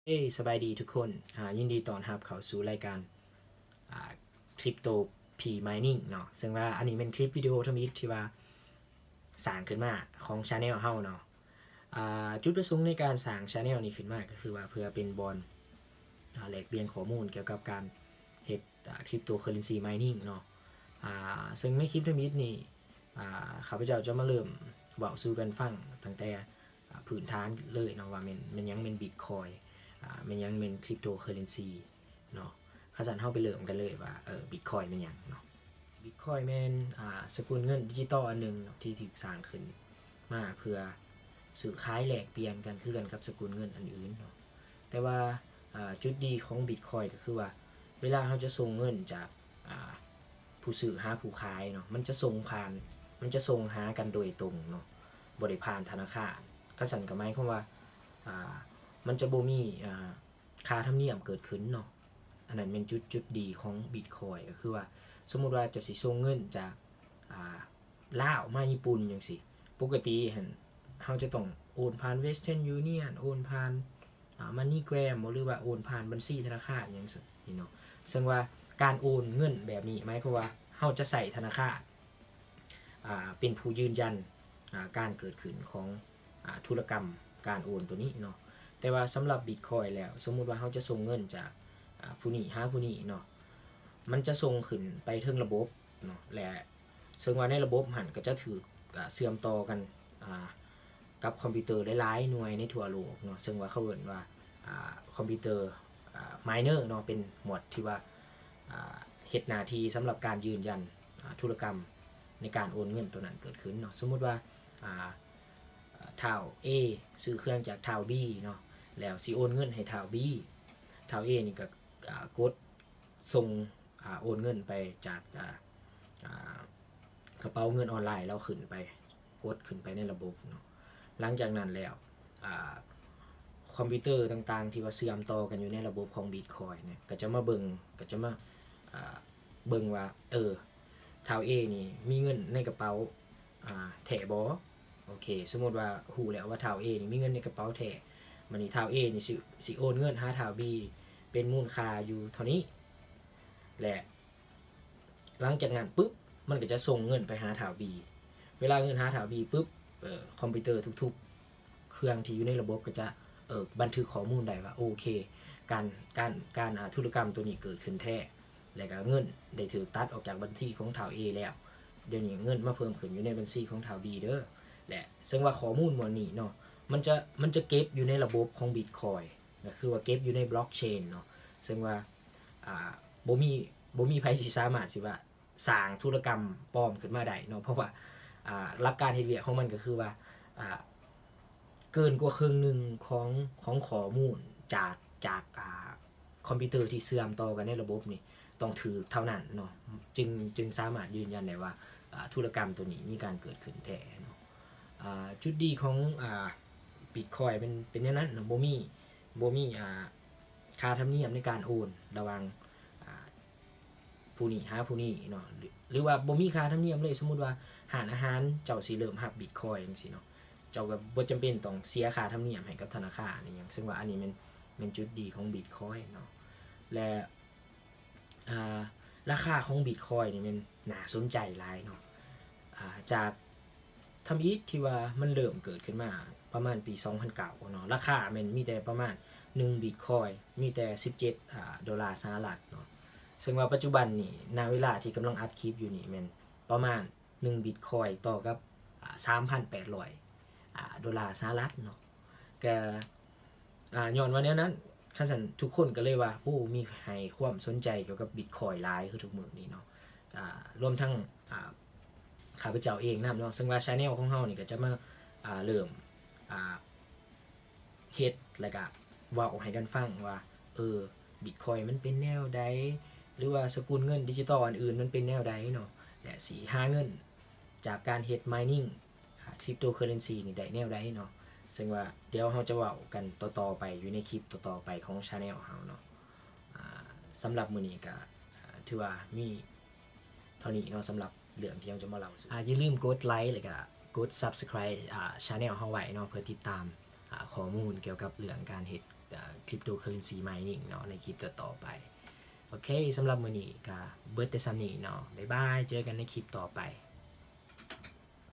ເອີ ສະບາຍດີທຸກຄົນ ອາ ຍິນດີຕ້ອນຮັບເຂົ້າສູ່ລາຍການ ອາ Crypto P Mining ເນາະ ເຊິ່ງວ່າອັນນີ້ແມ່ນຄລິບວິດີໂອທຳອິດທີ່ວ່າສ້າງຂຶ້ນມາຂອງ Channel ເຮົາເນາະ. ອາ ຈຸດປະສົງໃນການສ້າງ Channel ນີ້ຂຶ້ນມາກໍຄືວ່າເພື່ອເປັນບ່ອນ ອາ ແລກປ່ຽນຂໍ້ມູນກ່ຽວກັບການເຮັດ ອາ Cryptocurrency Mining ເນາະ. ອາ ເຊິ່ງໃນຄລິບທຳອິດນີ້ ອາ ຂ້າພະເຈົ້າຈະມາເລີ່ມເວົ້າສູ່ກັນຟັງຕັ້ງແຕ່ ອາ ພື້ນຖານເລີຍເນາະ ວ່າແມ່ນ ແມ່ນຫຍັງແມ່ນ Bitcoin ອາ ແມ່ນຫຍັງແມ່ນ Cryptocurrency ເນາະ. ຄັນຊັ້ນເຮົາໄປເລີ່ມກັນເລີຍວ່າ ເອີ Bitcoin ແມ່ນຫຍັງເນາະ. Bitcoin ແມ່ນ ອາ ສະກຸນເງິນດິຈິຕອນອັນໜຶ່ງເນາະ ທີ່ຖືກສ້າງຂຶ້ນມາເພື່ອຊື້ຂາຍແລກປ່ຽນກັນ ຄືກັນກັບສະກຸນເງິນອັນອື່ນເນາະ. ແຕ່ວ່າ ອາ ຈຸດດີຂອງ Bitcoin ກໍຄືວ່າ ເວລາເຮົາຈະສົ່ງເງິນຈາກ ອາ ຜູ້ຊື້ຫາຜູ້ຂາຍເນາະ ມັນຈະສົ່ງຜ່ານ ມັນຈະສົ່ງຫາກັນໂດຍຕົງເນາະ ບໍ່ໄດ້ຜ່ານທະນາຄານ. ຄັນຊັ້ນກໍໝາຍຄວາມວ່າ ອາ ມັນຈະບໍ່ມີ ອາ ຄ່າທຳນຽມເກີດຂຶ້ນເນາະ. ອັນນັ້ນແມ່ນຈຸດ ຈຸດດີຂອງ Bitcoin ກໍຄືວ່າ ສົມມຸດວ່າເຈົ້າຊິສົ່ງເງິນຈາກ ອາ ລາວມາຍີ່ປຸ່ນຈັ່ງຊີ້ ປົກກະຕິຫັ້ນເຮົາຈະຕ້ອງໂອນຜ່ານ Western Union ໂອນຜ່ານ ອາ MoneyGram ບໍ່ ຫຼືວ່າໂອນຜ່ານບັນຊີທະນາຄານຫຍັງຊີ້ເນາະ. ເຊິ່ງວ່າການໂອນເງິນແບບນີ້ໝາຍຄວາມວ່າເຮົາຈະໃຊ້ທະນາຄານ ອາ ເປັນຜູ້ຢືນຢັນ ອາ ການເກີດຂຶ້ນຂອງ ອາ ທຸລະກຳການໂອນໂຕນີ້ເນາະ. ແຕ່ວ່າສຳລັບ Bitcoin ແລ້ວ ສົມມຸດວ່າເຮົາຈະສົ່ງເງິນຈາກ ອາ ຜູ້ນີ້ຫາຜູ້ນີ້ເນາະ ມັນຈະສົ່ງຂຶ້ນໄປເທິງລະບົບເນາະ ແລະ ເຊິ່ງວ່າໃນລະບົບຫັ້ນກໍຈະຖືກ ອາ ເຊື່ອມຕໍ່ກັນ ອາ ກັບຄອມພິວເຕີຫຼາຍໆໜ່ວຍໃນທົ່ວໂລກເນາະ. ເຊິ່ງວ່າເຂົາເອີ້ນວ່າ ອາ ຄອມພິວເຕີ ອາ miner ເນາະ ເປັນໝວດທີ່ວ່າ ອາ ເຮັດໜ້າທີ່ສຳລັບການຢືນຢັນ ອາ ທຸລະກຳໃນການໂອນເງິນໂຕນັ້ນເກີດຂຶ້ນເນາະ. ສົມມຸດວ່າ ອາ ທ້າວ A ຊື້ເຄື່ອງຈາກທ້າວ B ເນາະ ແລ້ວຊິໂອນເງິນໃຫ້ທ້າວ B ທ້າວ A ນີ້ກໍ ອາ ກົດສົ່ງ ອາ ໂອນເງິນໄປຈາກ ອາ ອາ ກະເປົາເງິນອອນລາຍລາວຂຶ້ນໄປ ກົດຂຶ້ນໄປໃນລະບົບເນາະ. ຫຼັງຈາກນັ້ນແລ້ວ ອາ ຄອມພິວເຕີຕ່າງໆທີ່ວ່າເຊື່ອມຕໍ່ກັນຢູ່ໃນລະບົບຂອງ Bitcoin ເນຍ ກໍຈະມາເບິ່ງ ກໍຈະມາ ອາ ເບິ່ງວ່າ ເອີ ທ້າວ A ນີ້ມີເງິນໃນກະເປົາ ອາ ແທ້ບໍ່? ໂອເຄ ສົມມຸດວ່າຮູ້ແລ້ວວ່າທ້າວ A ນີ້ມີເງິນໃນກະເປົາແທ້ ບາດນີ້ທ້າວ A ນີ້ຊິ ຊິໂອນເງິນຫາທ້າວ B ເປັນມູນຄ່າຢູ່ເທົ່ານີ້ ແລະ ຫຼັງຈາກນັ້ນປຶບ ມັນກໍຈະສົ່ງເງິນໄປຫາທ້າວ B. ເວລາເງິນຫາທ້າວ B ປຶບ ເອີ ຄອມພິວເຕີທຸກໆເຄື່ອງທີ່ຢູ່ໃນລະບົບກໍຈະ ເອີ ບັນທຶກຂໍ້ມູນໄດ້ວ່າ ໂອເຄ ການ ການ ການ ອາ ທຸລະກຳໂຕນີ້ເກີດຂຶ້ນແທ້ ແລະ ກໍເງິນໄດ້ຖືກຕັດອອກຈາກບັນຊີຂອງທ້າວ A ແລ້ວ ດຽວນີ້ເງິນມາເພີ່ມຂຶ້ນຢູ່ໃນບັນຊີຂອງທ້າວ B ເດີ ແລະ ເຊິ່ງວ່າຂໍ້ມູນໝວດນີ້ເນາະ ມັນຈະ ມັນຈະເກັບຢູ່ໃນລະບົບຂອງ Bitcoin ກໍຄືວ່າເກັບຢູ່ໃນ Blockchain ເນາະ ເຊິ່ງວ່າ ອາ ບໍ່ມີ ບໍ່ມີໃຜຊິສາມາດຊິວ່າສ້າງທຸລະກຳປອມຂຶ້ນມາໄດ້ເນາະ ເພາະວ່າ ອາ ຫຼັກການເຮັດວຽກຂອງມັນກໍຄືວ່າ ອາ ເກີນກວ່າເຄິ່ງໜຶ່ງຂອງ ຂອງຂໍ້ມູນຈາກ ຈາກ ອາ ຄອມພິວເຕີທີ່ເຊື່ອມຕໍ່ກັນໃນລະບົບນີ້ ຕ້ອງຖືກເທົ່ານັ້ນເນາະ ຈຶ່ງ ຈຶ່ງສາມາດຢືນຢັນໄດ້ວ່າ ອາ ທຸລະກຳໂຕນີ້ມີການເກີດຂຶ້ນແທ້ເນາະ. ອາ ຈຸດດີຂອງ ອາ Bitcoin ເປັນ ເປັນແນວນັ້ນເນາະ ບໍ່ມີ ບໍ່ມີ ອາ ຄ່າທຳນຽມໃນການໂອນລະຫວ່າງ ອາ ຜູ້ນີ້ຫາຜູ້ນີ້ເນາະ ຫຼື ຫຼືວ່າບໍ່ມີຄ່າທຳນຽມເລີຍ. ສົມມຸດວ່າຮ້ານອາຫານເຈົ້າຊິເລີ່ມຮັບ Bitcoin ຈັ່ງຊີ້ເນາະ ເຈົ້າກໍບໍ່ຈຳເປັນຕ້ອງເສຍຄ່າທຳນຽມໃຫ້ກັບທະນາຄານອີ່ຫຍັງ ເຊິ່ງວ່າອັນນີ້ແມ່ນ ແມ່ນຈຸດດີຂອງ Bitcoin ເນາະ ແລະ ອາ ລາຄາຂອງ Bitcoin ນີ້ແມ່ນໜ້າສົນໃຈຫຼາຍເນາະ ອາ ຈາກ ທຳອິດທີ່ວ່າມັນເລີ່ມເກີດຂຶ້ນມາປະມານປີສອງພັນເກົ້າເນາະ ລາຄາແມ່ນມີແຕ່ປະມານໜຶ່ງ Bitcoin ມີແຕ່ສິບເຈັດ ອາ ໂດລາສະຫະລັດເນາະ ເຊິ່ງວ່າປັດຈຸບັນນີ້ ນະເວລາທີ່ກຳລັງອັດຄລິບຢູ່ນີ້ ແມ່ນປະມານໜຶ່ງ Bitcoin ຕໍ່ກັບ ອາ ສາມພັນແປດຮ້ອຍ ອາ ໂດລາສະຫະລັດເນາະ ກະ ອາ ຍ້ອນວ່າແນວນັ້ນ ຄັນຊັ້ນທຸກຄົນກໍເລີຍວ່າ ໂອ້ ມີໃຫ້ຄວາມສົນໃຈກ່ຽວກັບ Bitcoin ຫຼາຍຄືທຸກມື້ນີ້ເນາະ ອາ ລວມທັງ ອາ ຂ້າພະເຈົ້າເອງນຳເນາະ ເຊິ່ງວ່າ Channel ຂອງເຮົານີ້ກໍຈະມາ ອາ ເລີ່ມ ອາ ເຮັດ ແລ້ວກະເວົ້າໃຫ້ກັນຟັງວ່າ ເອີ Bitcoin ມັນເປັນແນວໃດ ຫຼືວ່າສະກຸນເງິນດິຈິຕອນອັນອື່ນມັນເປັນແນວໃດເນາະ ແລະ ຊິຫາເງິນຈາກການເຮັດ mining ອາ Cryptocurrency ນີ້ໄດ້ແນວໃດເນາະ ເຊິ່ງວ່າດຽວເຮົາຈະເວົ້າກັນຕໍ່ໆໄປຢູ່ໃນຄລິບຕໍ່ໆໄປຂອງ Channel ເຮົາເນາະ. ອາ ສຳລັບມື້ນີ້ກະ ອາ ຖືວ່າມີເທົ່ານີ້ເນາະ ສຳລັບເລື່ອງທີ່ເຮົາຈະມາເລົ່າສູ່ ອາ ຢ່າລືມກົດໄລ ແລ້ວກະກົດ Subscribe ອາ Channel ເຮົາໄວ້ເນາະ ເພື່ອຕິດຕາມ ອາ ຂໍ້ມູນກ່ຽວກັບເລື່ອງການເຮັດ ອາ cryptocurrency mining ເນາະ ໃນຄລິບຕໍ່ໆໄປ. ໂອເຄ ສຳລັບມື້ນີ້ກໍເບິດແຕ່ສ່ຳນີ້ເນາະ. ບາຍບາຍ ເຈີກັນໃນຄລິບຕໍ່ໄປ.